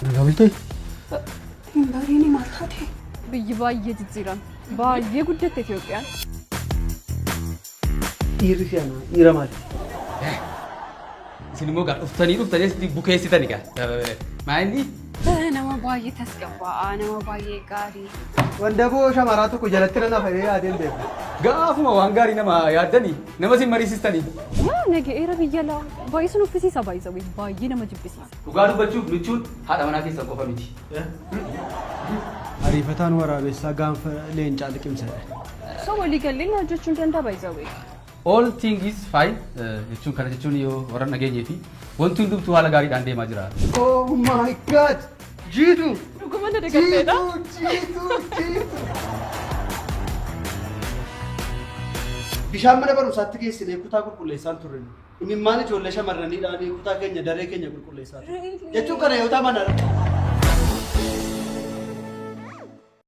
Nagaa bultee? Hin bariini maal taate? Biyyi baay'ee jijjiirame. Baay'ee guddatte Itoophiyaan. Dhiirri si ana dhiira maali? Isin immoo gaa dhuftanii dhuftanii asitti bukeessitani gaa. Maa inni? Nama baay'ee tasgabbaa'aa, nama baay'ee gaarii. Wandaboo shamaraa tokko jalatti nan hafa jedhee yaadeen beeku. Gaafuma waan gaarii nama yaaddanii nama isin mariisistanii. Yaa naga'eera biyya laa. Baay'ee sun uffisiisa baay'isawee baay'ee nama jibbisiisa. Dhugaa dubbachuuf michuun haadha manaa keessan qofa miti. Ariifataan waraabessaa gaanfa leencaa liqimsa. So walii galleen hojjechuu hin danda'a baay'isawee. All thing is fine jechuun kana jechuun yoo warra dhageenyee fi wanti hundumtuu haala gaariidhaan deemaa jira. Oh my God! Jiitu! Dhuguma na dagatteedha. Jiitu! Jiitu! Jiitu! Bishaan mana barumsaatti geessinee kutaa qulqulleessaan turre. Imimmaan ijoollee shamarraniidhaan kutaa keenya daree keenya qulqulleessaa turre. Jechuun kana yoo ta'an.